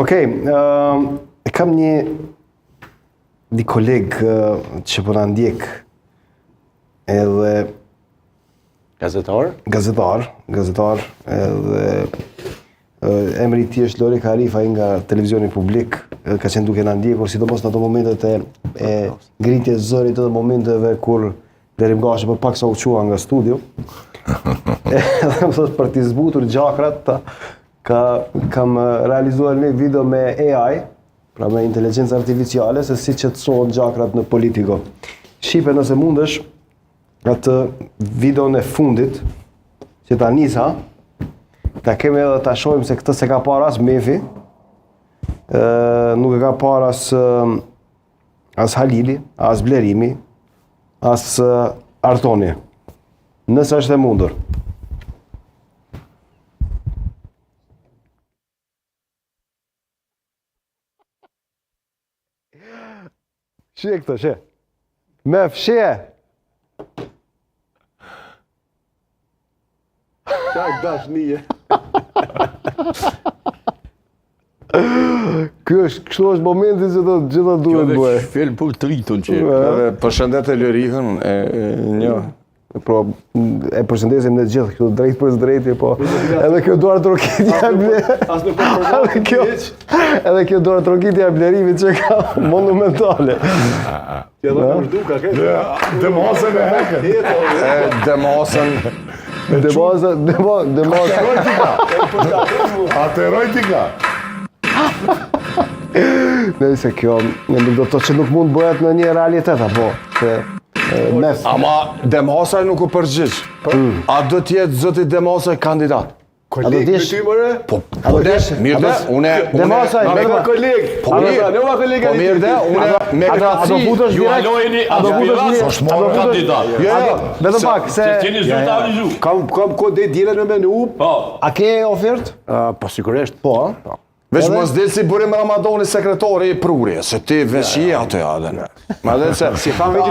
Okej, ëm, e kam një një koleg ë, që po na ndjek edhe Gazetar? gazetar, gazetar edhe ë, emri i tij është Lorik Arif, ai nga televizioni publik, ë, ka qenë duke na ndjekur sidomos në ato momentet e e ngritjes zërit edhe momenteve kur Blerim Gashi për pak sa u çua nga studio. Edhe më thotë për t'i zbutur gjakrat, ta, ka kam ë, realizuar një video me AI, pra me inteligjencë artificiale se si qetësohen gjakrat në politiko. Shqipe nëse mundesh atë videon e fundit që ta nisa, ta kemi edhe ta shohim se këtë se ka parë as Mefi, ë nuk e ka parë as ë, as Halili, as Blerimi, as ë, Artoni. Nëse është e mundur. Shih këtë, shih. Me fshije. Qa dashnije. Ky është, kështu është momenti që do gjitha Kjo duhet veç bëj. film për tritun që Edhe përshëndet e Lorikën e, e një. Po e përshëndesim ne gjithë këtu drejt për drejti, po edhe kjo duar trokitja e ble. As nuk po përmend. Edhe kjo, edhe kjo duar trokitja e blerimit që ka monumentale. Ti edhe kur duka ke. Demosën e hekën. E demosën. Demaza, dema, demaza. Atë erojtika. Nëse kjo, ne nuk do të thotë që nuk mund bëhet në një realitet apo se e, mes. Ama Demosaj nuk u përgjigj. A do të jetë zoti Demosaj kandidat? A do Koleg të me jesh ty more? Po, A do të jesh- mirë a do dhe, të- une, une, Demosaj, me- me- Ne koleg. Po Ne mirë, ne ma koleg. po mirë dhe, une, me A do a do kënaqësi. futesh Ju direkt? halojeni A do futesh aspirant, direkt? është A do more futesh? kandidat. Jo, jo, Vetëm pak se Jeni zyrtarizu. Kam kam kohë deri dielën me menu. Po. a ke ofertë? Po sigurisht. Po. a? Veç mos del si Burim Ramadani sekretori i prurjes, se ti veç je aty, a dhe. Ma dhe se, Si tham vetë.